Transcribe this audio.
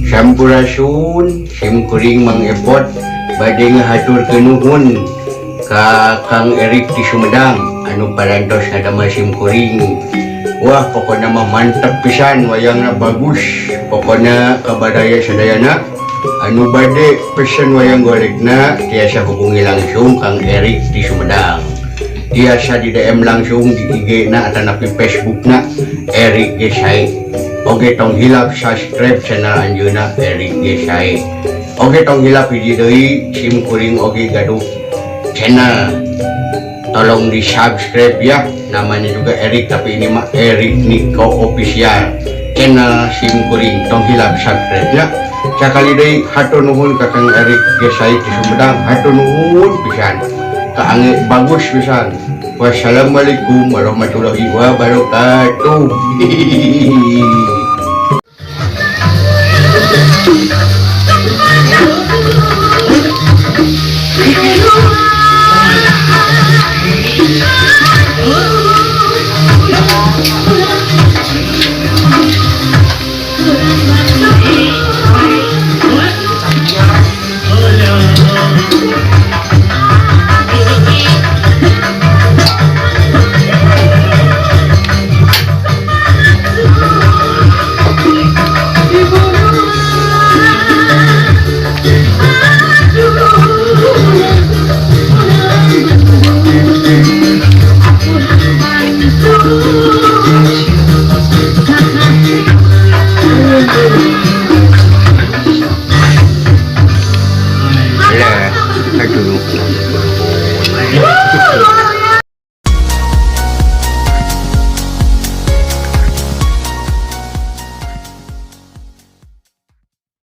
Sampurasun, sim kuring Mang Epot bade ngahaturkeun nuhun ka Kang Erik di Sumedang anu parantos ngadamel sim kuring. Wah, pokoknya mah mantep pisan, wayangna bagus. Pokoknya kabadaya sadayana anu bade pesen wayang golekna tiasa hubungi langsung Kang Erik di Sumedang, tiasa di DM langsung di IG na atanapi Facebook na Erik Gesai. Oke, tong hilap subscribe channel anjeunna Erik Gesai. Oke, tong hilap hiji deui, sim kuring oge gaduh channel, tolong di subscribe ya. Namanya juga Erik, tapi ini mah Erik Niko Official channel sim kuring. Tong hilap subscribe ya. Sakali deui hatur nuhun ka Kang Erik Gesai di Sumedang, hatur nuhun pisan, kaangge bagus pisan. Wassalamualaikum warahmatullahi wabarakatuh. Hihihi.